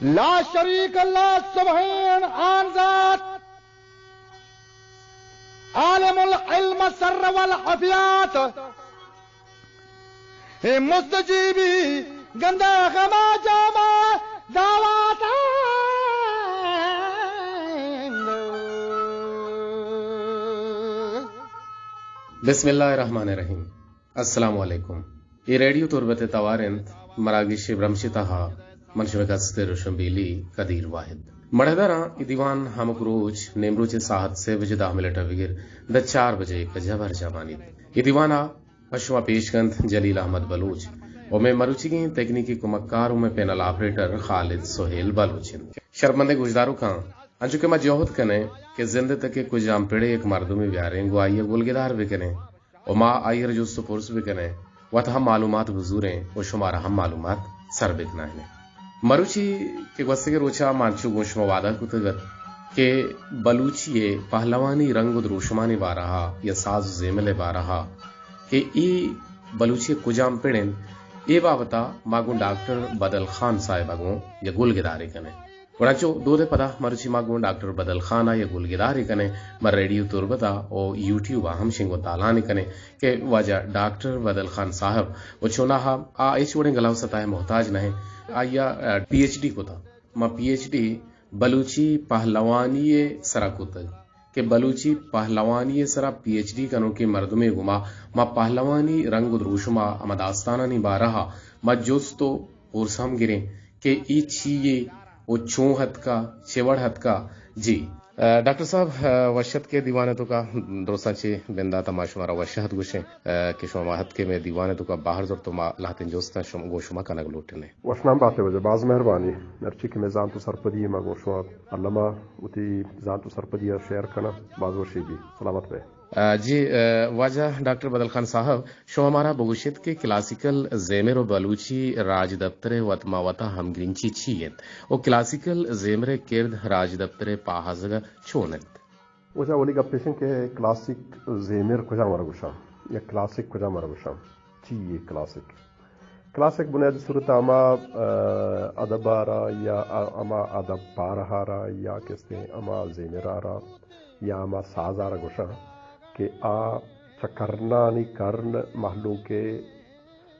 لا شریک اللہ سبحان آن ذات، عالم العلم سر والعفیات، اے مستجیبی گندہ غما جاما دعوات۔ بسم اللہ الرحمن الرحیم۔ السلام علیکم۔ اے ریڈیو تربت ءِ توار انت، مراگش ءِ برمش ءِ تہا من شمئے کستر و شمبیلی قدیر واحد۔ مڑاہداراں اے دیوان ہمک روچ نیمروچ ءِ ساعت سے بجے دہ منٹ ءَ بگر داں چار بجے ءِ کجا برجاہ مانیت۔ اے دیوان ءَ پہ شما پیش کنت جلیل احمد بلوچ و مئے مروچیگیں تکنیکی کمکار و مئے پینل آپریٹر خالد سہیل بلوچ انت۔ شرپمندیں گوشداروکاں، انچو کہ ما جہد کنیں کہ زند ءِ تک ءِ کجام پڑے یک مردمے بیاریں، گوں آئی ءَ گلگدار بکنیں و ما آئی ءَ را جست و پرس بکنیں، وت ہم معلومات بزوریں و شمارا ہم معلومات سر بکنائینیں۔ مروچی کہ گوستگیں روچا ما انچو گوں شما وعدہ کتگ ات کہ بلوچی ءِ پہلوانی رنگ و دروشمانی بارہا یا ساز و زیمل ءِ بارہا کہ اے بلوچی ءِ کجام پڑ انت، اے بابتا ما گوں ڈاکٹر بدل خان صاحب ءَ گوں یک گلگدارے کنیں۔ گڑا چو دود ءِ پدا مروچی ما گوں ڈاکٹر بدل خان ءَ یک گلگدارے کنیں، ما ریڈیو تربت ءَ و یوٹیوب ءَ ہم شنگ و تالان کنیں کہ واجہ ڈاکٹر بدل خان صاحب و چوناہا آ ہچ وڑیں گلہو ستا ءِ محتاج نہ انت۔ آئی ءَ، آ، پی ایچ ڈی کتا۔ ما پی ایچ ڈی بلوچی پہلوانی ءِ سرا کتگ کہ بلوچی پہلوانی ءِ سرا پی ایچ ڈی کنوکیں مردمے گوما ما پہلوانی رنگ و دروشم ءَ ہما داستانانی بارہا ما جست و پرس ہم گریں کہ اے چی یے و چون ہتکا، چے وڑ ہتکا۔ جی، آ، ڈاکٹر صاحب، آ، وش اتکے دیوان ءِ توکا۔ درستاں چہ بندات ءَ ما شمارا وش ات گوشیں، آ، کہ شما اتکے مئے دیوان ءِ توکا بہر زرت و ما لہتیں جستاں شم-، گوں شما کنگ لوٹیں۔ وشنام باتے واجہ، باز مہربانی۔ ہرچی کہ مئے زانت و سرپدی ما گوں شما الما وتی زانت و سرپدی ءَ شیئر کناں، باز وشی بی۔ سلامت بئے۔ آ، جی، آ، واجہ ڈاکٹر بدل خان صاحب، شما مارا بگوشیت کہ کلاسیکل زیمر و بلوچی راجدپتر ءِ وت ما وتا ہمگرنچی چی انت و کلاسیکل زیمر ءِ کرد راجدپتر ءِ پاہزگ ءَ چون انت؟ واجہ اولی گپ ایش انت کہ کلاسیک زیمر کجام ءَ را گوشاں یا کلاسیک کجام ءَ را گوشاں؟ چی یے کلاسیک؟ کلاسیک بنیادی صورت ءَ ہما، آ، ادب ءَ را یا ہما ادب پارہ ءَ را یا کہ استیں ہما زیمر ءَ را یا ہما ساز ءَ را گوشاں کہ آ چہ کرنانی کرن مہلوک ءِ،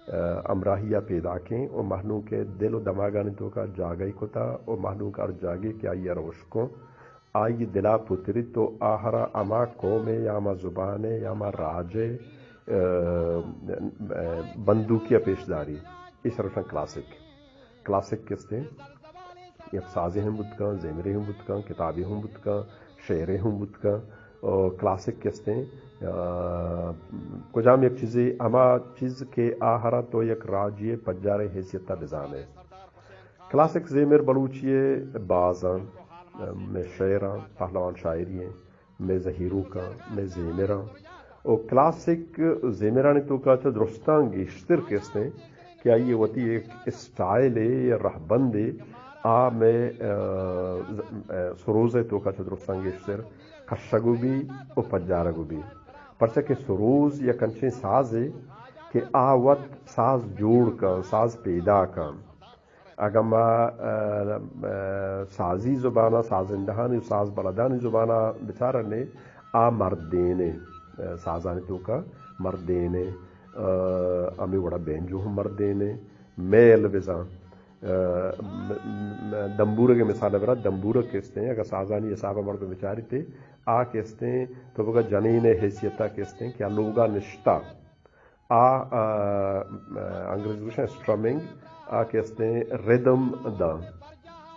آ، ہمراہی ءَ پیداکیں و مہلوک ءِ دل و دماگانی توکا جاگہے کتا و مہلوک ہر جاگہے کہ آئی ءَ را اشکن، آئی ءِ دل ءَ پترت و آہرا ہما قوم ءِ یا ہما زبان ءِ یا ہما راج ءِ، آ، آ، بندوکی ءَ پیش داری۔ ایشرا گوشاں کلاسیک۔ کلاسیک کہ استیں یک سازے ہم بوت کن، زیمرے ہم بوت کن، کتابے ہم بوت کن، شعرے ہم بوت کن۔ و کلاسیک کہ استیں، آ، کجام یک چیزے، ہما چیز کہ آہرا تو یک راجی ءِ پجار ءِ حیثیت ءَ بزانئے۔ کلاسیک زیمر بلوچی ءِ باز انت، مئے شعر انت، پہلوان شاعری انت، مئے زہیروک انت، مئے زیمر انت۔ و کلاسیک زیمرانی توکا چہ درستاں گیشتر کہ استیں کہ آئی ءِ وتی یک اسٹائلے یا رہبندے، آ مئے، آ، ز-، آ، سروز ءِ توکا چہ درستاں گیشتر کشگ بی و پجارگ بی۔ پرچا کہ سروز یک انچیں سازے کہ آ وت ساز جوڑ کن، ساز پیدا کن۔ اگاں ما، آ، آ، سازی زبان ءَ، سازندہانی و ساز بلدانی زبان ءَ بچارنے، آ مردینے، آ، سازانی توکا مردینے، آ، ہمے وڑا بینجو ہم مردینے، میل بزاں، آ، م-، م-، دمبورگ ءِ مثال ءَ برا، دمبورگ کہ استیں، اگاں سازانی حساب ءَ مردم بچاریتے، آ کہ استیں، تو بگا جنین ءِ حیثیت ءَ کہ استیں کہ آ لوگا نشتہ، آ، آ، آ، انگریزی گوشن اسٹرمنگ، آ کہ استیں ردم داں۔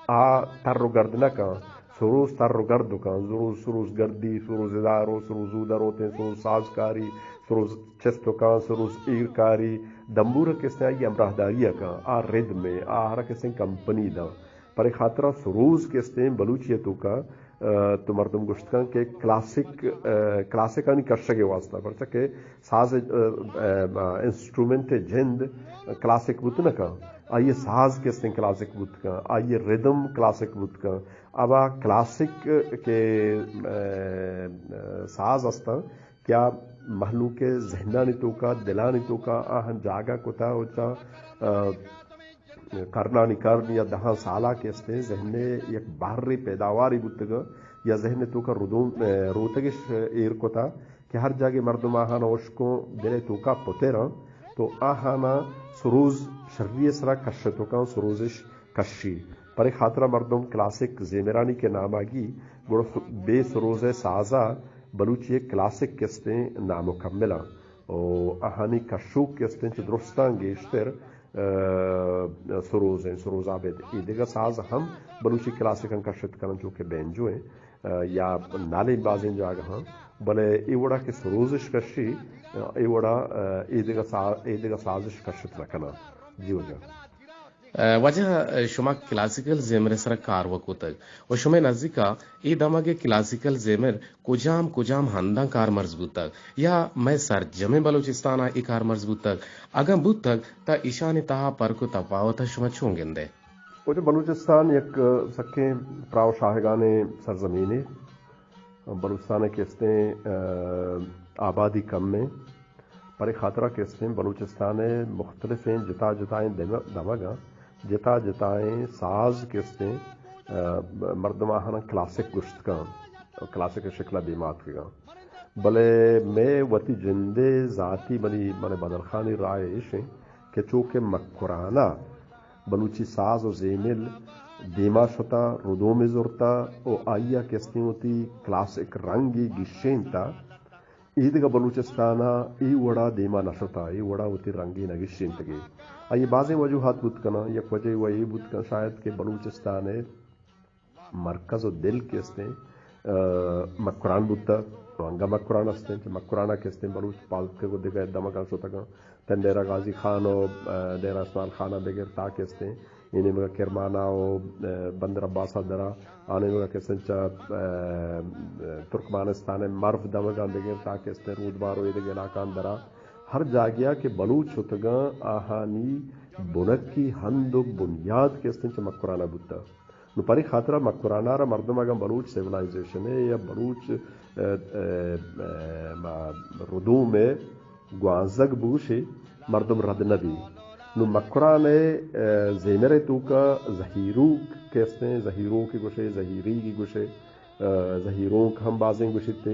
آ تر و گرد نہ کن، سروز تر و گرد کن، سروز، سروز گردی، سروز ادارو، سروز اودروتیں، سروز سازکاری، سروز چست کن، سروز ایر کاری، دمبورک کہ استیں آئی ہمراہداری کن، آ ردم، آ ہر کسیں کمپنی داں۔ پرے خاطرا سروز کہ استیں بلوچی توکا، آ، تو مردم گوشت کن کہ کلاسک، آ، کلاسکانی کشگ ءِ واسطہ، پرچا کہ ساز، آ، آ، انسٹرومنٹ جند کلاسک بوت نہ کن، آئی ساز کہ استیں کلاسک بوت کن، آئی ردم کلاسک بوت کن۔ ابا کلاسک کہ، آ، آ، ساز استن کہ آ مہلوک ذہنانی توکا، دلانی توکا آہن جاگہ کتا و چا، آ، کرنانی کرن یا دہاں سالا کہ استیں ذہن ء یک بہرے پیداواری بوتگ یا ذہن ء توکا ردوم، ء، روتگش ایر کتا کہ ہر جاگہ مردم آہانا اشکوں دل ء توکا پتراں تو آہانا سروز شری ء سرا کشتکاں، سروزش کشی۔ پرے خاطرا مردم کلاسک زیمرانی کہ ناماگی گڑ بے سروز ء سازا بلوچی ء کلاسک کہ استیں نامکملاں۔ و آہانی کشوک کہ استیں چہ درستاں گیشتر، ء، سروز ایں، سروزا بیت۔ اے دگہ ساز ہم بلوچی کلاسیکاں کشت کنن، چو کہ بینجو ایں، ء، یا نالیں بازیں جاگہاں، بلے اے وڑا کہ سروزش کشی، ء، اے وڑا، ء، اے دگہ سا-، اے دگہ سازش کشت نہ کناں۔ جی واجہ۔ ء، واجہ، ء، شما کلاسیکل زیمر ء سرا کار وکوتگ و شمئے نزیکا اے دمگ ء کلاسیکل زیمر کجام کجام ہنداں کارمرز بوتگ یا مئے سرجمیں بلوچستان ء اے کارمرز بوتگ؟ اگاں بوتگ تہ ایشانی تہا پرک و تپاوت ء شما چون گندئے؟ واجہ، بلوچستان یک سکیں پراہ و شاہگانیں سرزمینے۔ بلوچستان ء کہ استیں، ء، آبادی کم ایں۔ پرے خاطرا کہ استیں بلوچستان ء مختلفیں جتا جتائیں دم-، دمگاں جتا جتائیں ساز کہ استیں، ء، مردم آہاناں کلاسک گوشت کن، کلاسک ء شکل ء دیما اتکگاں۔ بلے مئے وتی جندے ذاتی منی، من بدل خانی رائے ایش انت کہ چو کہ مکران ء بلوچی ساز و زیمل دیما شتاں، ردومے زرتاں و آئی ء کہ استیں وتی کلاسک رنگے گیشینتاں، اے دگہ بلوچستان ء اے وڑا دیما نہ شتاں، اے وڑا وتی رنگے نہ گیشینتگے۔ آئی ء بازیں وجوہات بوت کناں، یک وجہ و اے بوت کن شاید کہ بلوچستان ء مرکز و دل کہ استیں، ء، مکران بوتگ، و انگہ مکران استیں، چہ مکران ء کہ استیں بلوچ پاد اتکگ و دگہ دمگاں شتگاں۔ تن ڈیرہ غازی خان و، ء، ڈیرہ اسماعیل خان ء بگر تا کہ استیں، اے نیمگا کرمانا و، ء، بندر عباسا درا، آ نیمگا کہ استیں چہ، ء، ترکمانستان ء مرو دمگاں بگر تا کہ استیں رودبار و ایدگہ علاقان درا، ہر جاگہا کہ بلوچ شتگاں، آہانی بنکی ہند و بنیاد کہ استیں چہ مکرانا بوتگ۔ نو پرے خاطرا مکرانا را مردم اگاں بلوچ سیولائزیشن ء یا بلوچ، ء، ء، ء، ما ردوم ء گوانزگ بگوشے، مردم رد نہ بی۔ نو مکران ء، ء، زیمر ء توکا زہیروک کہ استیں، زہیروک گوشے، زہیریگ گوشے، ء، زہیرونک ہم بازیں گوشیت۔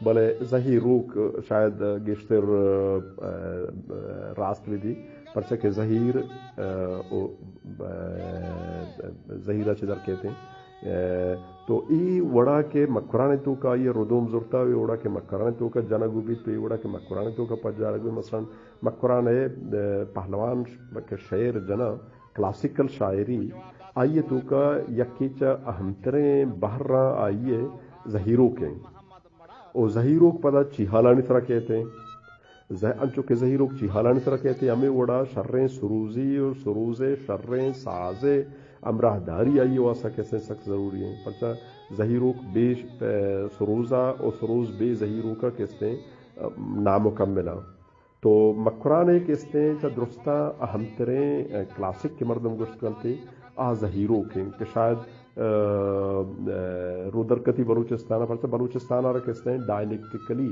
بلے زہیروک شاید گیشتر، ء، ء، راست بہ بی، پرچا کہ زہیر، ء، او، ء، زہیر ء چہ در کیت انت۔ ء، تو اے وڑا کہ مکران ء توکا آئی ء ردوم زرتا، اے وڑا کہ مکران ء توکا جنگ بیت، تو اے وڑا کہ مکران ء توکا پجارگ بیت، مثلاً مکران ء، ء، پہلوان ش-، کہ شعر جناں، کلاسیکل شاعری، آئی ء توکا یکے چہ اہمتریں بہراں آئی ء زہیروک انت۔ او زہیروک پدا چیہالانی سرا کیت انت۔ زہ-، انچو کہ زہیروک چیہالانی سرا کیت انت، ہمے وڑا شریں سروزی و سروزے شریں سازے ہمراہداری آئی واسطہ کسیں سک ضروری انت۔ پرچا زہیروک بے ش-، ء، سروزا و سروز بے زہیروکا کستیں، ء، نامکمل انت۔ تو مکران ء کہ استیں چہ درستاں اہمتریں، ء، کلاسک کہ مردم گوشت کنت، آ زہیروک انت کہ شاید، ء، ء، رودرکتی بلوچستان ء، پرچہ بلوچستان ء را کہ استیں ڈائلیکٹیکلی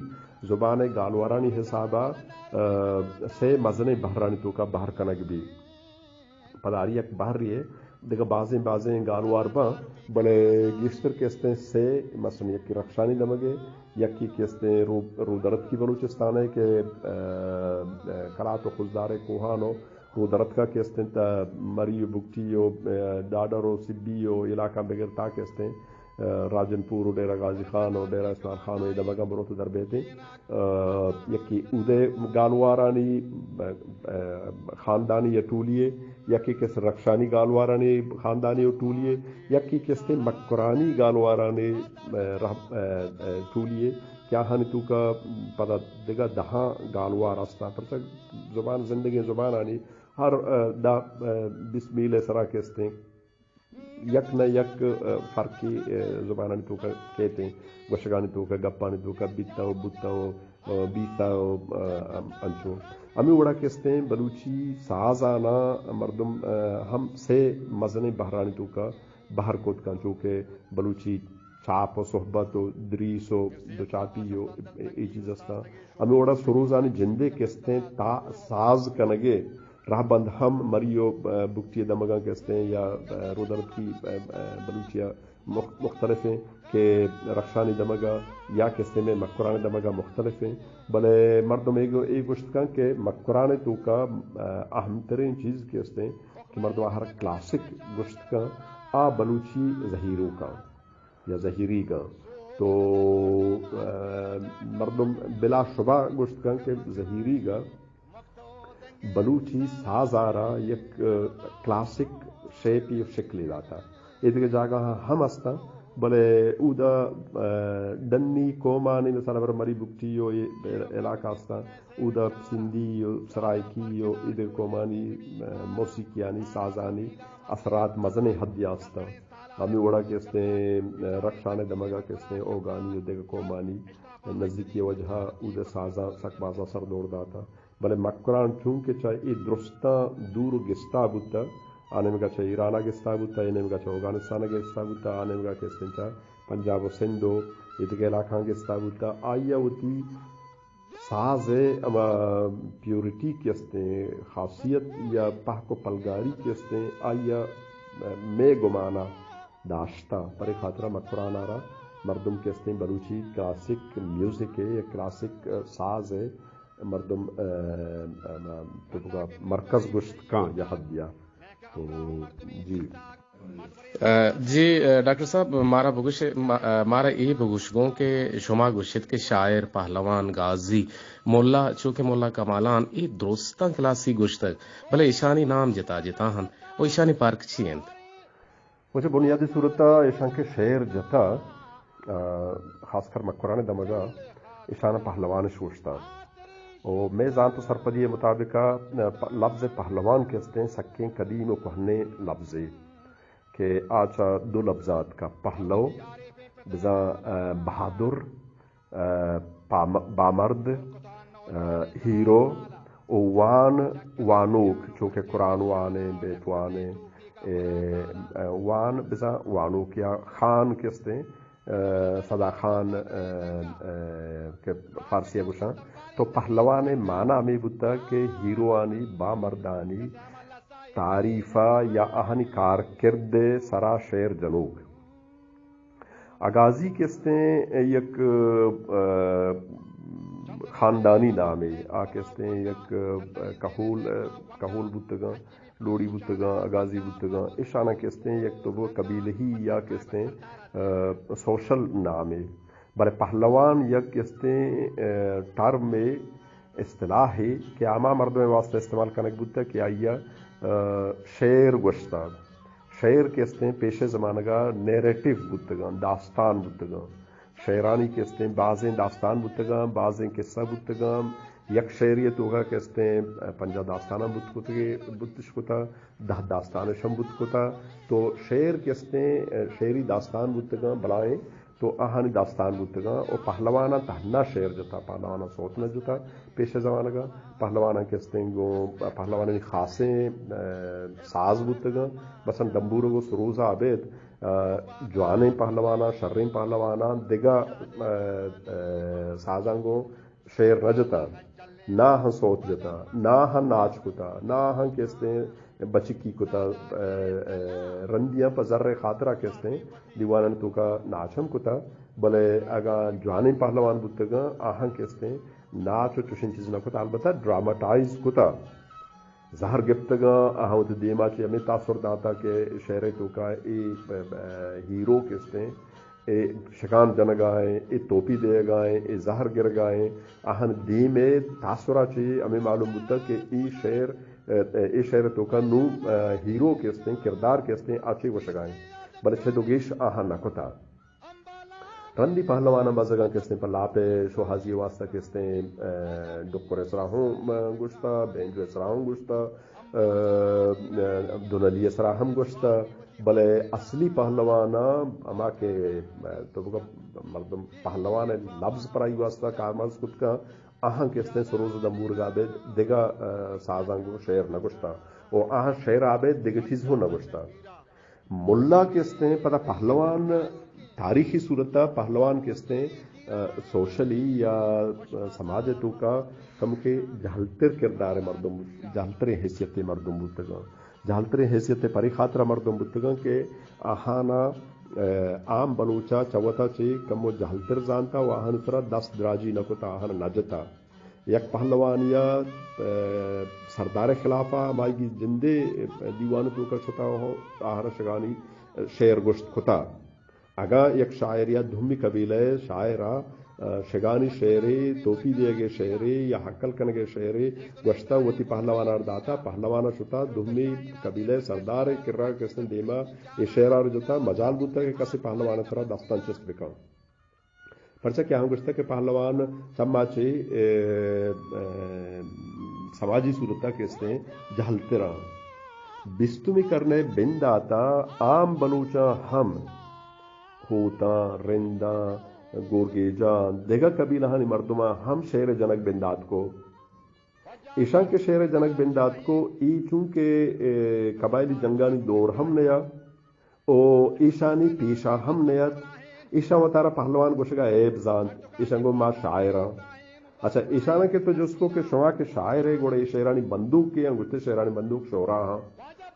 زبان ء گالوارانی حساب ء، ء، سے مزنیں بہرانی توکا بہر کنگ بی۔ پدا ہر یک بہرے ء دگہ بازیں بازیں گالوار باں، بلے گیشتر کہ استیں سے، مثلاً یکی رخشانی دمگ ء، یکی کہ استیں رو-، رودرتکی بلوچستان ء کہ، ء، ء، کلات و خضدار ء کوہان و رودرتکا کہ استیں تا مری و بگٹی و، ء، ڈاڈر و سبی و علاقہ بگر تا کہ استیں، ء، راجن پور و ڈیرہ غازی خان و ڈیرہ اسماعیل خان و اے دمگاں برو تو در بیتیں۔ ء، یکے اودے گالوارانی، ء، ء، خاندانی یا ٹولی ء، یکے کس رخشانی گالوارانی خاندانی و ٹولی ء، یکے کس تے مکرانی گالوارانی، ء، رہ-، ء، ء، ٹولی ء کہ آہانی توکا پدا دگہ دہاں گالوار استاں، پرچا زبان زندگیں زبانانی ہر، ء، دہ، ء، بیست میل ء سرا کستیں۔ یک نہ یک، ء، فرقے، ء، زبانانی توکا کیت انت، گوشگانی توکا، گپانی توکا، بیتا و بوتا و، ء، بیتا و، ء، انچو۔ ہمے وڑا کہ استیں بلوچی سازاناں مردم، ء، ہم سے مزنیں بہرانی توکا بہر کت کن، چو کہ بلوچی چاپ و صحبت و دریس و دوچاپی و اے چیز استاں۔ ہمے وڑا سروزانی جندے کہ استیں تا ساز کنگے رہبند ہم مری و، آ، بگٹی دمگاں کہ استیں یا، آ، رودرتکی، آ، آ، بلوچی ء مخ-، مختلف ایں کہ رخشانی دمگا یا کہ استیں مئے مکران دمگا مختلف ایں، بلے مردم اے گو-، اے گوشت کن کہ مکران توکا، آ، اہم ترین چیز کہ استیں کہ مردم ہر کلاسک گوشت کن، آ بلوچی زہیروکاں یا زہیریگاں۔ تو، آ، مردم بلا شبہ گوشت کن کہ زہیریگا بلوچی ساز ء را یک، آ، کلاسک شیپی و شکلے داتا۔ اے دگہ جاگہ ہم ہستاں، بلے اودا، آ، ڈنی قومانی، مثال بر مری بگٹی و اے علاقہ ہستاں، اودا سندھی و سرائیکی و اے دگہ قومانی، آ، موسیقیانی، سازانی اثرات مزنیں حدی ہستاں۔ ہمے وڑا کہ استیں، آ، رخشان دمگا کہ استیں اوگانی و دگہ قومانی نزیکی وجہ ء اود ء سازاں سک باز اثر دور داتاں۔ بلے مکران چونکہ چہ اے درستاں دور و گستا بوتہ، آ نیمگا چہ ایران ء گستا بوتہ، اے نیمگا چہ اوگانستان ء گستا بوتہ، آ نیمگا کہ استیں چہ پنجاب و سندھ و اے دگہ علاقہاں گستا بوتہ، آئی ء وتی ساز ء ہما پیورٹی کہ استیں، خاصیت یا پہک و پلگاری کہ استیں، آئی ء مئے گمان ء داشتہ۔ پرے خاطرا مکران ء را مردم کہ استیں بلوچی کلاسک میوزک ء یا کلاسک، آ، ساز ء مردم، آ، آ، تو بگا مرکز گوشت کاں یا حد یا۔ تو جی۔ آ، جی، آ، ڈاکٹر صاحب، مارا بگوش، ما-، آ، مارا اے بگوش گوں کہ شما گوشت کہ شاعر، پہلوان، غازی، ملا، چو کہ ملا کمالان، اے درستاں کلاسی گوشتگ، بلے ایشانی نام جتا جتا ہن و ایشانی پرک چی انت؟ واجہ، بنیادی صورت ء ایشاں کہ شعر جتا، آ، خاص کر مکران دمگا ایشان پہلوان اش گوشتا۔ و مئے زانت و سرپدی مطابق ء پ-، لفظ پہلوان کہ استیں سکیں قدیم و کوہنیں لفظے کہ آ چہ دو لفظ ء آتکا، پہلو بزاں، آ، بہادر، آ، پام-، بامرد، آ، ہیرو و وان، وانوک، چو کہ قرآن وان ایں، بیت وان ایں، اے، آ، وان بزاں وانوک یا خان کہ استیں، آ، سدا خان، آ، آ، کہ فارسی ء گوشاں۔ تو پہلوان ء معنی ہمے بوتگ کہ ہیروانی، بامردانی تعریف ء یا آہانی کارکرد ء سرا شعر جنوک۔ اگازی کہ استیں یک، آ، خاندانی نامے، آ کہ استیں یک، آ، کہول، آ، کہول بوتگاں، لوڑی بوتگاں، اگازی بوتگاں، اشاناں کہ استیں یک تو قبیلہی یا کہ استیں، آ، سوشل نامے۔ بلے پہلوان یک کہ استیں، آ، ٹرمے، اصطلاحے کہ ہما مردم واسطہ استعمال کنگ بوتگ کہ آئی ء، آ، شعر گوشتگ۔ شعر کہ استیں پیش زمانگا نیریٹو بوتگاں، داستان بوتگاں۔ شعرانی کہ استیں بازیں داستان بوتگاں، بازیں قصہ بوتگاں۔ یک شعری توکا کہ استیں پنجاہ داستاناں بوت کتگے، بوتش کتا، دہ داستانش ہم بوت کتا۔ تو شعر کہ استیں شعری داستان بوتگاں، بلائیں تو آہانی داستان بوتگاں و پہلواناں تہنا شعر جتا، پہلواناں سوت نہ جتا۔ پیش زمانگا پہلواناں کہ استیں گوں پہلوانانی خاصیں، آ، ساز بوتگاں، مثلاً دمبورگ و سروزا ابید، آ، جوانیں پہلواناں، شریں پہلواناں دگہ، آ، آ، سازاں گوں شعر نہ جتا، نہ آہاں سوت جتا، نہ آہاں ناچ کتا، نہ آہاں کہ استیں بچکی کتا، آ، آ، رندیاں پہ زر خاطرا کہ استیں دیوانانی توکا ناچ ہم کتا، بلے اگاں جوانیں پہلوان بوتگاں، آہاں کہ استیں ناچ و چوشیں چیز نہ کتا، البتہ ڈراماٹائز کتا۔ زہر گپتگاں، آہاں وتی دیما چہ ہمے تاثر داتا کہ شعرے توکا اے، آ، آ، ہیرو کہ استیں، اے شکان جنگا ایں، اے توپی دیگا ایں، اے زہر گرگا ایں، آہن دیم اے تاثرا چہ ہمے معلوم بوتا کہ اے شعر، آ، آ، اے شعر توکا نوں، آ، ہیرو کہ استیں، کردار کہ استیں، آ چے گوشگا ایں۔ بلے چہ دو گیش آہاں نہ کتا۔ رندی پہلواناں بزگاں کہ استیں پہ لاپ ء شوہازی ء واسطہ کہ استیں، آ، ڈکر ء سرا ہوں، آ، گوشتا، بینجو ء سرا ہوں گوشتا، آ، آ، دونلی ء سرا ہم گوشتا، بلے اصلی پہلواناں ہما کہ، آ، تو بگا مردم پہلوان ء لفظ پر آئی واسطہ کارمرز کت کن، آہاں کہ استیں سروز ء دمبورگا بے دگہ، آ، سازاں گوں شعر نہ گوشتا و آہاں شعر آ بے دگہ چیز ہوں نہ گوشتا۔ ملا کہ استیں پدا پہلوان، تاریخی صورتا پہلوان کہ استیں سوشلی یا سماج ءِ توکا کمکے جہلتر کردار ءِ مردم، جہلتریں حیثیت ءِ مردم بوتگاں۔ جہلتریں حیثیت ءِ پرے خاطرا مردم بوتگاں کہ آہانا، ءَ، عام بلوچا چہ وتا چے کمو جہلتر زانتا و آہانی سرا دست دراجی نہ کتا، آہانا نہ جتا۔ یک پہلوانی ءَ، ءَ، سردار ءِ خلافا ہمائی جندے دیوان ءِ توکا شتا و آہرا شگانی شعر گوشت کتا۔ اگاں یک شاعر یا دومی قبیلہ ءِ شاعر ءَ، ءَ، شگانی شعرے، توپی دیگ ءِ شعرے یا ہکل کنگ ءِ شعرے گوشتہ وتی پہلواناں داتا، پہلوان ءَ شتا دومی قبیلہ ءِ سردار ءِ کرا کستیں دیما اے شعرا رو جتا، مجال بوتا کہ کسے پہلوان ءِ سرا دستاں چست بکن۔ پرچا کہ آہاں گوشتہ کہ پہلوان چما چے، ءَ، ءَ، سماجی صورتا کستیں جہلتراں۔ بیستمی کرن ءِ بنداتا عام بلوچاں ہم ہوتاں، رنداں، گورگیجاں، دگہ قبیلہانی مردماں ہم شعر جنگ بندات کو۔ ایشاں کہ شعر جنگ بندات کو، ای چونکہ، ءَ، قبائلی جنگانی دور ہم نیا، او ایشانی پیشا ہم نیت۔ ایشاں وتارا پہلوان گوشگا عیب زانت۔ ایشاں گو ما شاعراں۔ اچھا، ایشاناں کہ تو جست کو کہ شما کہ شاعر ئے، گڑا اے شعرانی بندوک کے آں؟ گوشتے شعرانی بندوک شعرا ہاں۔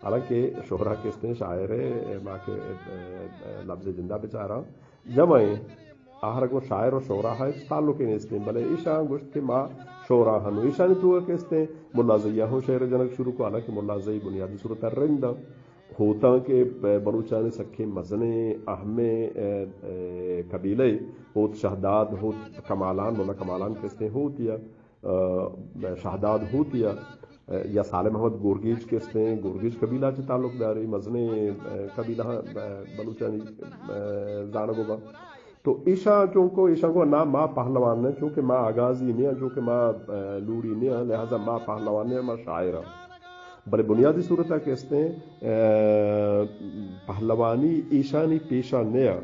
حالانکہ شعرا کستیں شاعر ئے، ما کہ، ءَ، ءَ، لفظ جندا بچاراں، جمع ایں۔ آہر گو شاعر و شعرا ہچ تعلقے نیستیں، بلے ایشاں گوشت کہ ما شعرا ہن۔ ایشانی توکا کستیں ملا زئی ءَ ہوں شعر جنگ شروع کو، حالانکہ ملا زئی بنیادی صورتا رند ہوتاں کہ بلوچانی سکیں مزنیں اہمیں، ءَ، ءَ، قبیلہ، ہوت شہداد، ہوت کمالان، ملا کمالان کستیں ہوتی ءَ، ءَ، شہداد ہوتی ءَ، ءَ، یا صالح محمد گورگیج کستیں، گورگیج قبیلہ چہ تعلق داری، مزنیں، ءَ، قبیلہ، ءَ، بلوچانی، ءَ، زانگ و با۔ تو ایشاں چونکو، ایشاں گو نا ما پہلوان نہ، چونکہ ما آغازی نہ، چونکہ ما، ءَ، لوڑی نہ، لہذا ما پہلوان نہ، ما شاعر ہاں۔ بلے بنیادی صورتا کستیں، ءَ، پہلوانی ایشانی پیشا نیا۔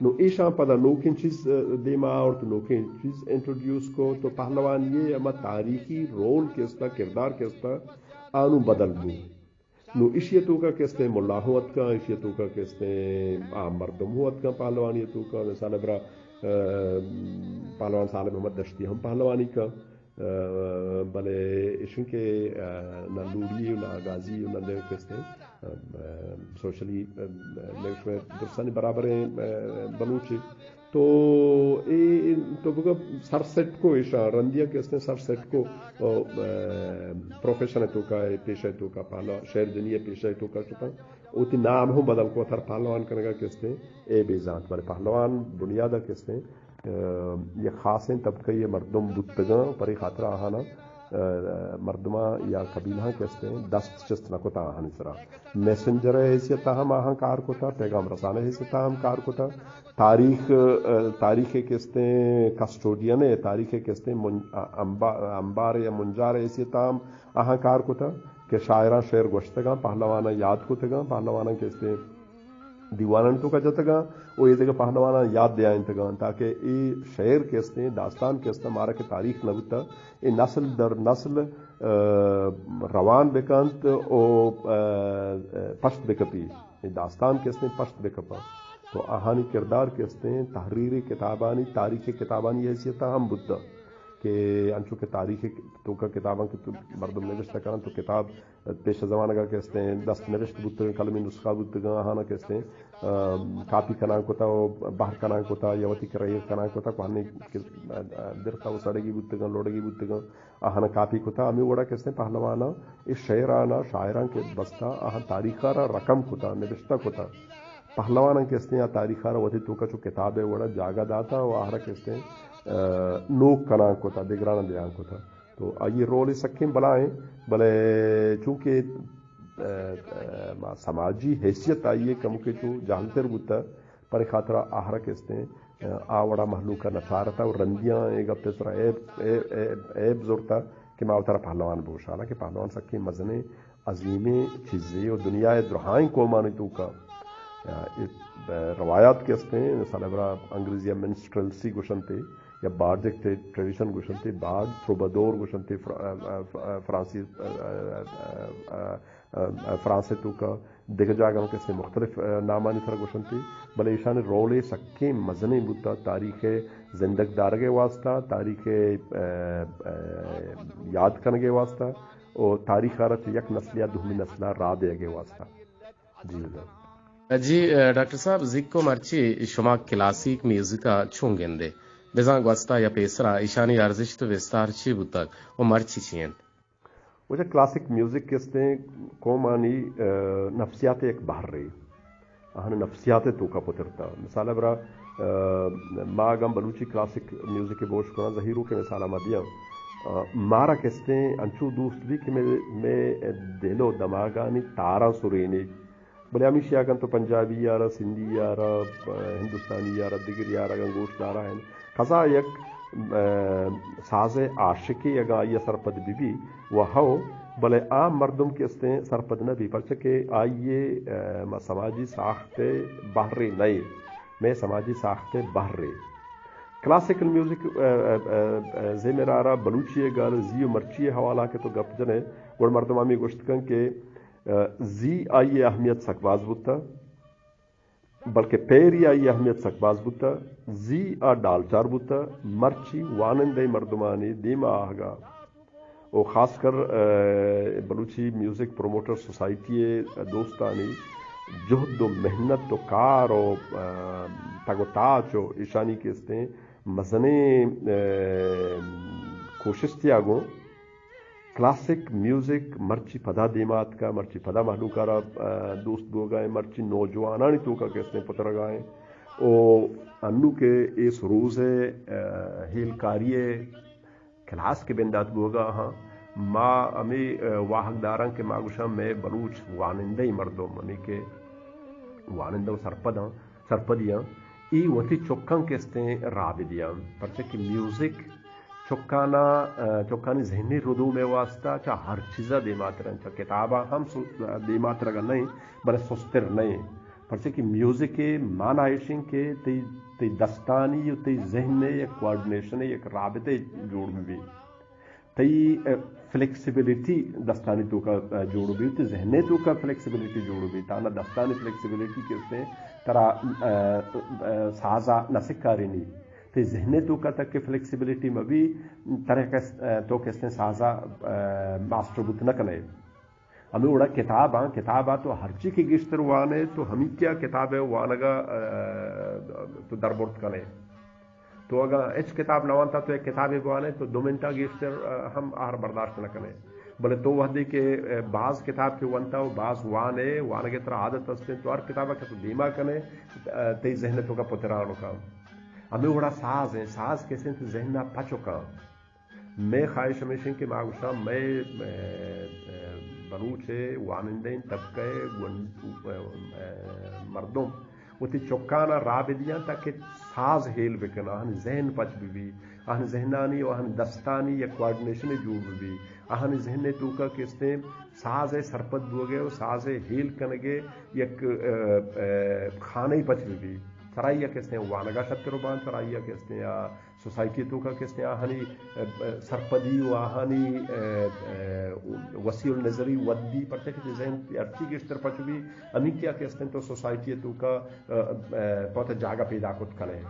نو ایشاں پدا نوکیں چیز، ءَ، دیما آورت، نوکیں چیز انٹروڈیوس کو، تو پہلوانی ءِ ہما تاریخی رول کستا، کردار کستا، آنو بدل بو۔ نو ایشی توکا کستیں ملا ہوں اتکاں، ایشی توکا کستیں عام مردم ہوں اتکاں پہلوانی توکا، مثال برا، ءَ، پہلوان صالح محمد دشتی ہم پہلوانی کا۔ ءَ، بلے ایشن کہ، ءَ، نہ لوڑی و نہ آغازی و نہ دے کستیں، ءَ، سوشلی، ءَ، نوشتہ درستانی برابریں، ءَ، بلوچی۔ تو اے، اے تو بگا سر سیٹ کو ایشاں، رندیا کستیں سر سیٹ کو، او، ءَ، پروفیشن توکا، پیشہ توکا، پہلا شعر جنی پیشہ توکا شتاں۔ وتی نام ہوں بدل کو، تر پہلوان کنگا کستیں، اے بے زانت، بلے پہلوان بنیادا کستیں، ءَ، یک خاصیں طبقہ ءِ مردم بوتگاں، پرے خاطر آہانا، ءَ، مردماں یا قبیلہاں کستیں دست چست نہ کتا آہانی سرا۔ میسنجر ءِ حیثیت ءَ ہم آہاں کار کتا، پیغام رسان ءِ حیثیت ءَ ہم کار کتا، تاریخ، ءَ، تاریخ ءِ کستیں کسٹوڈین ءِ، تاریخ ءِ کستیں من-، ءَ، انبا-، انبار یا منجار ءِ حیثیت ءَ ہم آہاں کار کتا کہ شاعراں شعر گوشتگاں، پہلواناں یاد کتگاں، پہلواناں کستیں دیوانانی توکا جتگاں و اے دگہ پہلواناں یاد دیائینتگاں، تاکہ اے شعر کہ استیں، داستان کہ استاں، مارا کہ تاریخ نہ بوتا، اے نسل در نسل، ءَ، روان بکنت و، ءَ، پشت بکپی۔ اے داستان کہ استیں پشت بکپاں۔ تو آہانی کردار کہ استیں تحریر کتابانی، تاریخ کتابانی حیثیت ہم بوتا کہ انچو کہ تاریخ توکا کتاباں کہ تو مردم نوشتہ کنن تو کتاب پیش زمانگا کہ استیں دست نوشت بوتگاں، قلمی نسخہ بوتگاں، آہانا کہ استیں، ءَ، کاپی کنان کتا و بہر کنان کتا یا وتی کرا ایر کنان کتا، کوہنیں کہ، ءَ، درتا و سڑگی بوتگاں، لوڑگی بوتگاں، آہانا کاپی کتا، ہمے وڑا کہ استیں پہلواناں اے شعراناں، شاعراں کہ بستا، آہاں تاریخا را رقم کتا، نوشتہ کتا۔ پہلواناں کہ استیں آ تاریخا را وتی توکا چو کتابے وڑا جاگہ داتا و آہرا کہ استیں، ءَ، نوک کنان کتا، دگران دیان کتا۔ تو آئی رول سکیں بلائیں، بلے چونکہ، ءَ، ءَ، ما سماجی حیثیت آئی کمکے چو جہلتر بوتا، پر خاطر آہرا کہ استیں، ءَ، آ وڑا مہلوکا نچارتا و رندیاں اے گپ سرا عیب، عیب، عیب، عیب زرتا کہ ما وتارا پہلوان بوش، حالانکہ پہلوان سکیں مزنیں عظیمیں چیزے و دنیا ءِ درہائیں قومانی توکا، ءَ، اے، ءَ، روایات کہ استیں، مثال برا انگریزی ءَ منسٹرلسی گوشنتے یا بارڈک ٹریڈیشن گوشنتے، بارڈ، ٹروبادور گوشنتے، فر-، ءَ، ءَ، فرانسی، ءَ، ءَ، ءَ، ء، فرانس ء توکا، دگہ جاگہ ہم کسے مختلف، ء، نامانی سرا گوشنتی، بلے ایشانی رول سکیں مزنیں بوتا تاریخ ء زندگ دارگ ء واسطہ، تاریخ ء، ء، ء، یاد کنگ ء واسطہ و تاریخ ء را چہ یک نسل یا دومی نسل ء راہ دیگ ء واسطہ۔ جی ہدا۔ جی، ء، ڈاکٹر صاحب، زیکو مرچی شما کلاسیک میوزک ء چون گندے؟ بزاں گوستا یا پیسرا ایشانی ارزشت و وستار چی بوتگ و مرچی چی انت؟ واجہ کلاسیک میوزک کہ استیں قومانی، ء، نفسیات یک بہرے، آہان نفسیات توکا پترتا۔ مثال برا، ء، ما اگاں بلوچی کلاسیک میوزک بوش کناں، زہیرو کے مثال ما دیاں، ء، مارا کہ استیں انچو دوست بی کہ میں، میں دل و دماغانی تاراں سرینی۔ بلے ہمیشی اگاں تو پنجابی یارا، سندھی یارا، ء، ہندوستانی یارا، دگر یارا اگاں گوش دارا ہیں، قضا یک، ء، ساز عاشقی اگاں آئی سرپد بی بی و ہو، بلے آ مردم کہ استیں سرپد نہ بی، پرچہ کہ آئی، ء، ما سماجی ساخت بہرے نئے، میں سماجی ساخت بہرے۔ کلاسیکل میوزک، ء، ء، ء، ء، زیمرارا بلوچی گال زی و مرچی حوالہ کہ تو گپ جنے، گڑ مردم ہمیں گوشت کن کہ ء، زی آئی اہمیت سک باز بوتا، بلکہ پیری آئی اہمیت سک باز بوتا، زی آ ڈالچار بوتا، مرچی وانندہ مردمانی دیما آہگا و خاص کر، ء، بلوچی میوزک پروموٹر سوسائٹی دوستانی جہد و محنت و کار و، ء، تگ و تاچ و ایشانی کہ استیں مزنیں، ء، کوششتیا گوں کلاسک میوزک مرچی پدا دیما اتکا، مرچی پدا مہلوک ء را، ء، دوست بوگا ایں، مرچی نوجوانانی توکا کہ استیں پترگا ایں۔ او انو کہ اے سروز ء، ء، ہیلکاری ء کلاس کہ بندات بوگا ہاں، ما ہمے، ء، واہگ داراں کہ ما گوشاں مئے بلوچ وانندہ مردم، ہمے کہ وانندہ و سرپداں، سرپدیاں، ای وتی چکاں کہ استیں رابدیاں، پرچہ کہ میوزک چکانا، ء، چکانی ذہنی ردوم ء واسطہ چہ ہر چیزا دیماتر انت، چہ کتابا ہم سو-، دیماترگا نہیں، بلے سستر نہیں، پرچہ کہ میوزک ء معنی ایشیں کہ تئی، تئی دستانی و تئی ذہن ء یک کوآرڈینیشن ء یک رابطہ جوڑ بہ بی۔ تئی، ء، فلیکسیبلٹی دستانی توکا، ء، جوڑ بی، تئی ذہن ء توکا فلیکسیبلٹی جوڑ بی، تانا دستانی فلیکسیبلٹی کہ استیں ترا، ء، ء، سازا نہ سکارینی۔ تئی ذہن ء توکا تک کہ فلیکسیبلٹی مبی، ترا کس-، ء، تو کہ استیں سازا، ء، ماسٹر بوت نہ کنے۔ ہمے وڑا کتاب آں، کتاب آ تو ہرچی کہ گیشتر وانے تو ہمیکیا کتاب ء وانگا، ء، تو دربرت کنے۔ تو اگاں ہچ کتاب نہ وانتا تو یک کتابے بوانے تو دو منٹا گیشتر، ء، ہم آہر برداشت نہ کنے۔ بلے تو وہدے کہ، ء، باز کتاب کہ ونتا و باز وانے، وانگے ترا عادت استیں تو ہر کتابا کہ تو دیما کنے، ء، تئی ذہن توکا پترانو کن۔ ہمے وڑا ساز ہیں، ساز کسے تو ذہنا پچو کن۔ مئے خواہش ہمیش انت کہ ما گوشاں مئے، ء، ء، بلوچ ء وانندہیں طبقہ ء گون-، ء، ء، مردم وتی چکان ء راہ بدیاں تاکہ ساز ہیل بکن، آہانی ذہن پچ بہ بی، آہانی ذہنانی و آہانی دستانی یک کوآرڈینیشن جوڑ بہ بی، آہانی ذہن ء توکا کہ استیں ساز ء سرپد بوگ ء و ساز ء ہیل کنگ ء یک، ء، ء، خانہ پچ بہ بی۔ سرائی ء کہ استیں وانگا شتر بان، سرائی ء کہ استیں آ سوسائٹی توکا کہ استیں آہانی، ء، ء، سرپدی و آہانی، ء، ء، وسیع النظری ودی، پرچہ کہ ذہن ہرچی گیشتر پچ بی، ہمیکیا کہ استیں تو سوسائٹی توکا، ء، ء، پوت جاگہ پیدا کت کنے۔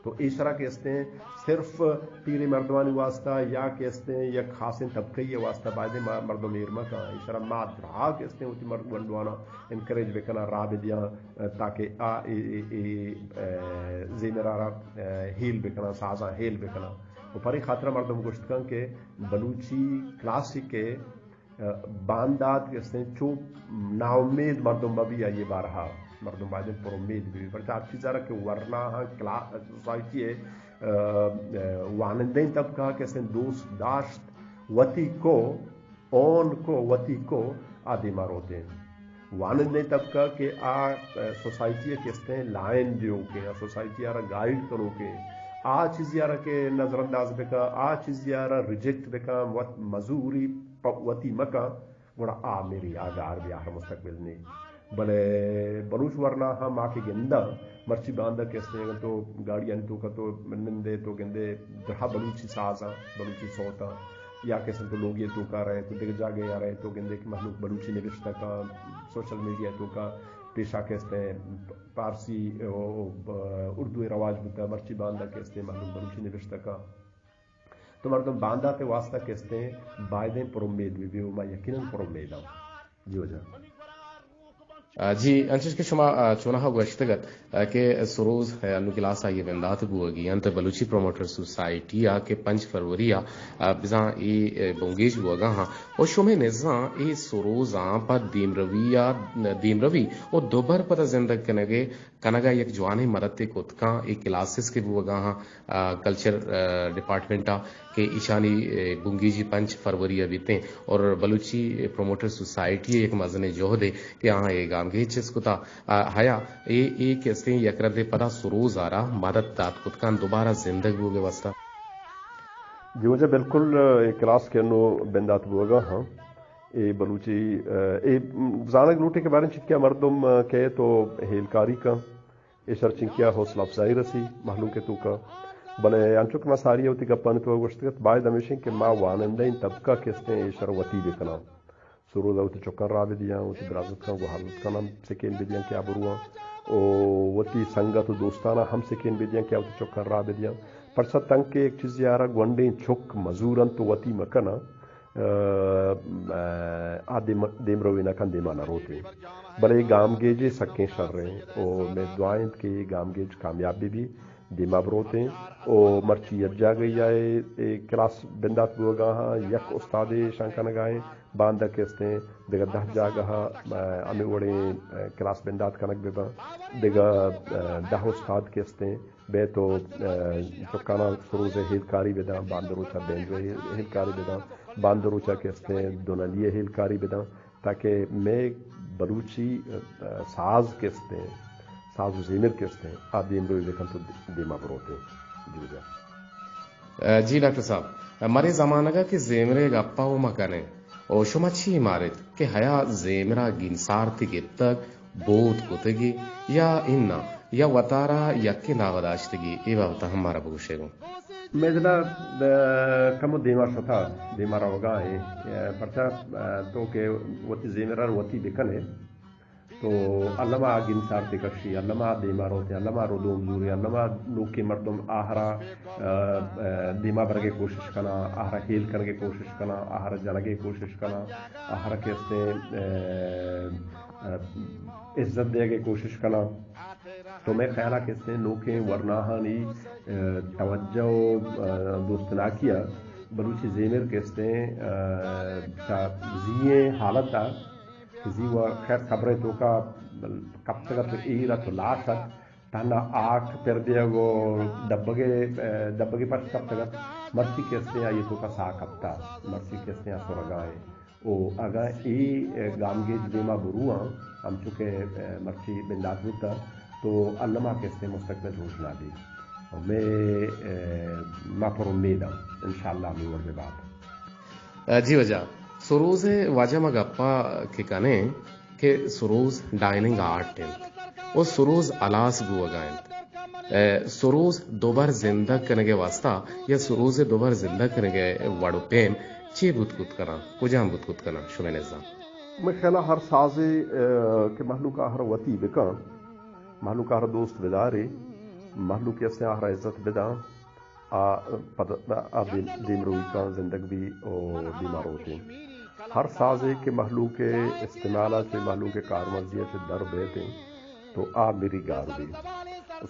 تو ایشرا کہ استیں صرف پیریں مردمانی واسطہ یا کہ استیں یک خاصیں طبقہ ء واسطہ بایدیں ما-، مردم ایر مکن، ایشرا ما دراہ کہ استیں وتی مرد گونڈوانا انکریج بکناں، راہ بدیاں، تاکہ آ اے، اے، اے، ء، زیمرا را، ء، ہیل بکناں، سازاں ہیل بکناں۔ و پرے خاطرہ مردم گوشت کن کہ بلوچی کلاسک ء، ء، باندات کہ استیں چو ناامید مردم مبی آئی بارہا، مردم باید پر امید بی۔ پرچہ ہر چیزا را کہ ورنا ہاں کلا-، سوسائٹی ء، ء، ء، وانندہیں طبقہ کہ استیں دوست داشت وتی کو اون کو وتی کو آ دیما روتیں۔ وانندیں طبقہ کہ آ، ء، سوسائٹی ء کہ استیں لائن دیوکیں، آ سوسائٹی ء را گائیڈ کنوکیں، آ چیزی ء را کہ نظر انداز بکا، آ چیزی ء را ریجیکٹ بکا، وت مزوری پ-، وتی مکا، گڑا آ میری آ گار بیا ہر مستقبل نی۔ بلے بلوچ ورنا ہم ما کہ گنداں، مرچی باندا کہ استیں اگر تو گاڑی آنی توکا تو نندے تو گندے درہا بلوچی سازاں، بلوچی سوتاں، یا کہ استیں تو لوگی توکا رہے تو دگہ جاگہ یا رہے تو گندے کہ مہلوک بلوچی نبشتہ کا، سوشل میڈیا توکا پیشا کہ استیں پارسی او، او، اردو رواج بوتا، مرچی باندا کہ استیں مہلوک بلوچی نبشتہ کا۔ تو مردم باندات واسطہ کہ استیں بایدیں پر امید بہ بی، و ما یقیناً پر امید ہاں۔ جی واجہ۔ آ، جی، انچش کہ شما، آ، چوناہا گوشتگ ات، آ، کہ سروز، آ، انو کلاس آئی بندات بوگی انت، بلوچی پروموٹر سوسائٹی آ کہ پنچ فروری آ، آ، بزاں اے، آ، بنگیج بوگا ہاں۔ و شمے نزاں اے سروزاں پہ دیمروی آ، دیمروی و دوبر پدا زندگ کنگے کنگ ء یک جوانیں مدتے کت کن۔ اے کلاسز کہ بوگا ہاں، آ، کلچر، آ، ڈپارٹمنٹ ء کہ ایشانی، اے، بنگیجی پنچ فروری ء بیتیں اور بلوچی پروموٹر سوسائٹی ء یک مزنیں جہدے کہ آہاں اے گامگیج چست کتا۔ آ، ہیا اے، اے کہ استیں یک ردے پدا سروز آرا مدد دات کت کن دوبارہ زندگ بوگ ء واسطہ۔ جی واجہ، بالکل، اے کلاس کہ انو بندات بوگا ہاں۔ اے بلوچی، اے زانگ لوٹے کہ باریں چیز کیا مردم کہ تو ہیلکاری کن، اے شر چنکیا حوصلہ افزائی رسی مہلوک توکا۔ بلے انچو کہ ما ساری وتی گپانی تو گوشتگت، باید ہمیشیں کہ ما وانندہ این طبقہ کہ استیں اے شر وتی بکناں۔ سروز وتی چکاں را بدیاں، وتی برازتکاں گوہارزتکاں ہم سکین بدیاں کہ آ برواں۔ او وتی سنگت و دوستانا ہم سکین بدیاں کہ آ وتی چکاں را بدیاں۔ پرچا تنکہ یک چیزے آرا گونڈیں چک مزور انت و وتی مکناں، آ، آ، آ دیم، دیمروی نہ کن، دیما نہ روت انت۔ بلے اے گامگیجے سکیں شر انت و مئے دعا انت کہ اے گامگیج کامیاب بہ بی، دیما بروت انت و مرچی یک جاگہے آ اے، اے کلاس بندات بوگا ہاں، یک استادے اشان کنگا انت، باندا کہ استیں دگہ دہ جاگہ، آ، ہمے وڑیں، آ، کلاس بندات کنگ بہ باں، دگہ، آ، دہ استاد کہ استیں، بے تو، آ، چکانا سروز ء ہیلکاری بداں، باندروچا بینجو ء ہیلکاری بداں، باندروچا کہ استیں دونلی ء ہیلکاری بداں، تاکہ مئے بلوچی، آ، ساز کہ استیں، ساز و زیمر کہ استیں، آ دیمروی بکن تو دیما بروتیں۔ جی بجا۔ آ، جی ڈاکٹر صاحب، مرے زمانگا کہ زیمرے گپا و مکنیں، او شما چی مارت کہ ہیا زیمرا گینسارتی گپتگ، بود کتگی یا اناں، یا وتارا یکیں داغ داشتگی، اے بابت ہم مارا بگوشے گوں۔ مئے دلا، آ، کمو دیما شتا، دیما روگا ایں، آ، پرچا، آ، تو کہ وتی زیمرا وتی بکنے، تو الما گینسارتی کشی، الما دیما روتے، الما ردوم زوری، الما نوکیں مردم آہرا، آ، آ، دیما برگے کوشش کنا، آہرا ہیل کنگے کوشش کنا، آہرا جنگے کوشش کنا، آہرا کہ استیں، آ، آ، عزت دیگے کوشش کنا۔ تو مئے خیالا کہ استیں نوکیں ورناہانی، آ، توجہ و، آ، دوستناکیا بلوچی زیمر کہ استیں، آ، چا زیئیں حالتا کہ زی و خیر قبرے توکا کپتگ ات و ایر ات و لاش ات، تہنا آک پر دیگ و ڈبگے، آ، ڈبگے پشت کپتگ ات، مرچی کہ استیں آئی توکا ساہ کپتا، مرچی کہ استیں آ سرگا ایں۔ او اگاں اے گامگیج دیما برواں، ہمچو کہ مرچی بندات بوتا، تو الما کہ استیں مستقبل روشنا بی۔ و مئے، ما پر امید آں، انشاءاللہ ہمے وڑ بہ بات۔ جی واجہ، سروز ء واجہ ما گپا کہ کنیں کہ سروز ڈائننگ آرٹ انت و سروز ہلاس بوگا انت۔ ء سروز دوبر زندگ کنگ ء واسطہ یا سروز ء دوبر زندگ کنگ ء وڑ و پیم چے بوت کت کناں؟ کجام بوت کت کناں شمئے نزاں؟ مئے خیالا ہر سازے، ء، کہ مہلوک آہر وتی بکن، مہلوک آہر دوست بدارے، مہلوک استیں آہر عزت بداں، آ پد، آ دیم، دیمروی کاں زندگ بی و دیما روتیں۔ ہر سازے کہ مہلوک ء استعمال ء چہ، مہلوک ء کارمرزی ء چہ در بیتیں تو آ مری گار بی۔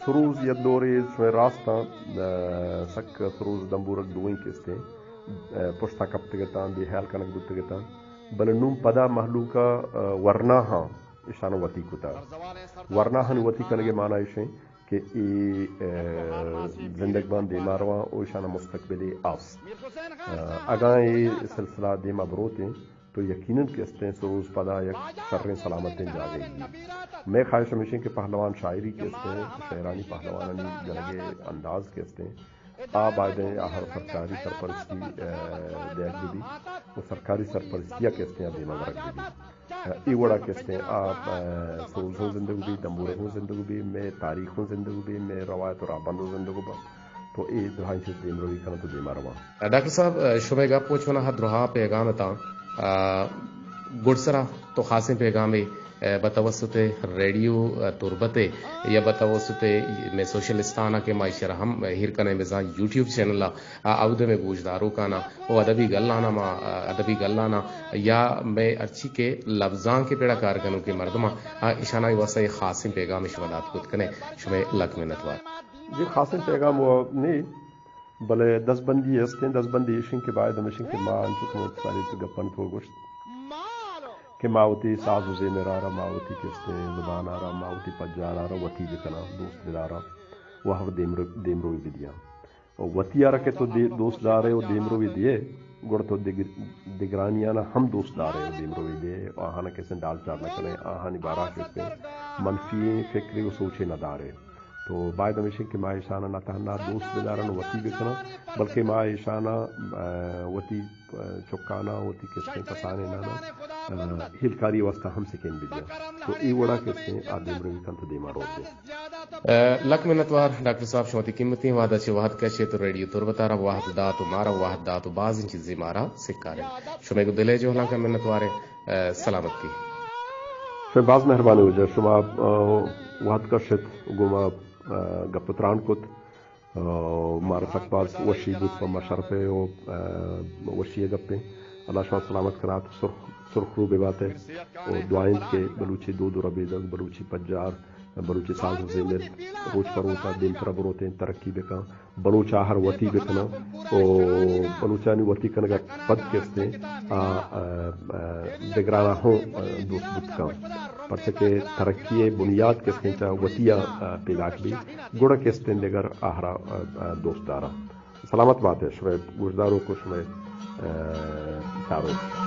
سروز یک دورے شمئے راستاں، آ، سک سروز دمبورگ دوئیں کستیں، آ، پشتا کپتگتاں، بے حیال کنگ بوتگتاں۔ بلے نوں پدا مہلوک ء، آ، ورناہاں اشاناں وتی کتا۔ ورناہانی وتی کنگ ء مانا ایشیں کہ اے، آ، زندگ باں، دیما رواں و ایشاناں مستقبلے است۔ آ، اگاں اے سلسلہ دیما بروتیں تو یقیناً کہ استیں سروز پدا یک شریں سلامتیں جاگہے بی۔ مئے خواہش ہمیشیں کہ پہلوان شاعری کہ استیں، شعرانی پہلوانانی جنگ ء انداز کہ استیں، آ بایدیں آہر سرکاری سرپرستی، آ، دیگ بہ بی و سرکاری سرپرستی ء کہ استیں آ دیما ورگ بہ بی۔ آ، اے وڑا کہ استیں آ، آ، سوز ہوں زندگ بی، دمبورگ ہوں زندگ بی، مئے تاریخ ہوں زندگ بی، مئے روایت و رہبند ہوں زندگ بی۔ تو اے دراہیں چیز دیمروی کناں تو دیما رواں۔ ڈاکٹر صاحب، شمئے گپ ءَ چوناہا درہا پیغام اتاں، آ، گڈسرا تو خاصیں پیغامے، آ، بتوسط ریڈیو، آ، تربت ءَ یا بتوسط مئے سوشل استان ءَ کہ ما ایشرا ہم ہیر کنیں بزاں یوٹیوب چینل ءَ، آ، اود ءَ مئے گوشداروکاناں و ادبی گلاناں ما، آ، ادبی گلاناں یا مئے ہرچی کہ لبزانک ءِ پڑا کار کنوکیں مردماں، آ، ایشاناں واسطہ اے خاصیں پیغامے شما دات کت کنئے، شمئے لک منتوار۔ جی، خاصیں پیغام و نی، بلے دزبندی استیں، دزبندی ایشیں کہ باید ہمیشیں کہ ما انچو کہ من ساری تو گپن تو گوشت کہ ما وتی ساز و زیمرا را، ما وتی کہ استیں زبانا را، ما وتی پجارا را وتی بکناں، دوست بداراں و ہم دیمرو-، دیمروی بدیاں۔ و وتی آ را کہ تو دے-، دوست دارے و دیمروی دیے، گڑا تو دگ-، دگرانیانا ہم دوست دارے و دیمروی دیے و آہانا کسیں ڈال چار نہ کنے، آہانی بارا کسیں منفی فکری و سوچے نہ دارے۔ تو باید ہمیشیں کہ ما ایشانا نہ تہنا دوست بدارن و وتی بکنن، بلکہ ما ایشانا، آ، وتی، آ، چکانا، وتی کسیں کسانینانا، آ، ہیلکاری واسطہ ہم سکین بدیاں۔ تو اے وڑا کسیں آ دیمروی کن تو دیما روتے۔ آ، لک منتوار ڈاکٹر صاحب، شما وتی قیمتیں وہدا چہ وہد کشت و ریڈیو تربت ءَ را وہد دات و مارا وہد دات و بازیں چیزے مارا سکارینت۔ شمئے گوں دل ءِ جہلانکاں منتواریں۔ آ، سلامتی۔ شمئے باز مہربانی واجہ، شما، آ، وہد کشت گوں ما، آ، گپ و تران کت۔ آ، مارا سک باز وشی بوت پہ ما شرپے و، آ، وشی ءِ گپیں۔ اللہ شما سلامت کنات، سرخ، سرخ رو بباتے و دعا انت کہ بلوچی دود و ربیدگ، بلوچی پجار، بلوچی ساز و زیمر روچ پہ روچا دیمترا بروتیں، ترقی بکن، بلوچ آہر وتی بکناں و بلوچانی وتی کنگا پد کستیں آ، آ، آ، دگرانا ہوں، آ، دوست بوت کن۔ پرچہ کہ ترقی بنیاد کستیں چا وتی آ، آ، پیداک بی، گڑا کستیں دگر آہرا، آ، آ، دوست دارا۔ سلامت بات ہے، شمئے گوشداروک و شمئے، آ، چاروک۔